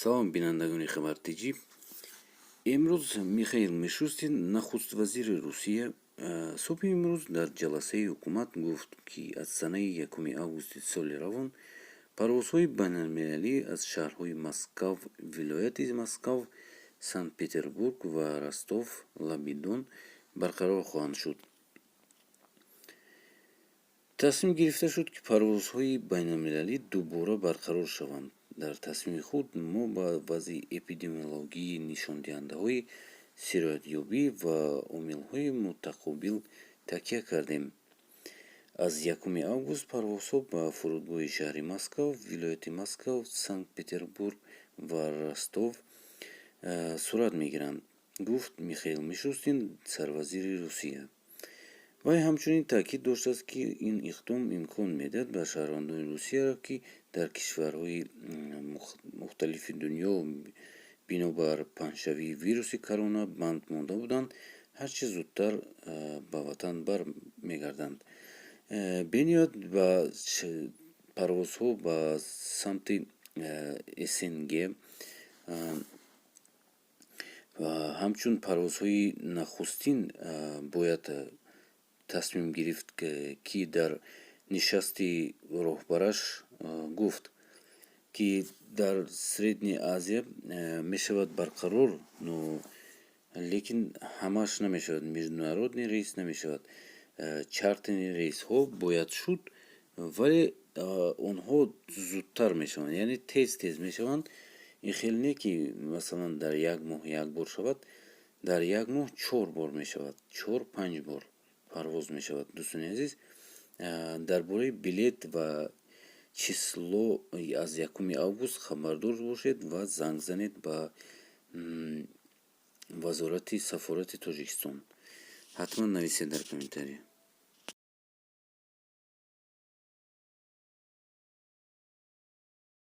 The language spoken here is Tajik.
Салом, бинандагони Хабар Тҷ. Имрӯз Михаил Мишустин, нахуствазири Русия, субҳи имрӯз дар ҷаласаи ҳукумат гуфт, ки аз санаи 1 августи соли равон парвозҳои байналмилалӣ аз шаҳрҳои Москав, вилояти Москав, Санкт Петербург ва Ростов лаби Дон барқарор хоҳанд шуд. Тасмим гирифта шуд, ки парвозҳои байналмилалӣ дубора барқарор шаванд. Дар тасмими худ мо ба вазъи эпидемиологии, нишондиҳандаҳои сироятёбӣ ва омилҳои мутақобил такя кардем. Аз 1 август парвозҳо ба фурудгоҳи шаҳри Москав, вилояти Москав, Санкт Петербург ва Ростов сурат мегиранд, гуфт Михаил Мишустин, сарвазири Русия. Вай ҳамчунин таъкид доштааст, ки ин иқдом имкон медиҳад ба шаҳрвандони Русияро, ки дар кишварҳои мухталифи дунё бинобар паҳншавии вируси корона банд монда буданд, ҳарчи зудтар ба ватан бармегарданд. Бениҳоят ба парвозҳо ба самти СНГ ҳамчун парвозҳои нахустин бояд тасмим гирифт, ки дар нишасти роҳбараш гуфт, ки дар Средняя Азия мешавад барқарор, но лекин ҳамааш намешавад, международный рейс намешавад. Чартерный рейсҳо бояд шуд, вале онҳо зудтар мешаванд, яъне тез тез мешаванд. Ин хеле не, ки масалан дар як моҳ як бор шавад, дар як моҳ чор бор мешавад, чор панҷ бор парвоз мешавад. Дӯстони азиз, дар бораи билет ва число аз 1 август хабардор бошед ва занг занед ба вазорати сафорати Тоҷикистон. Ҳатман нависед дар комментария.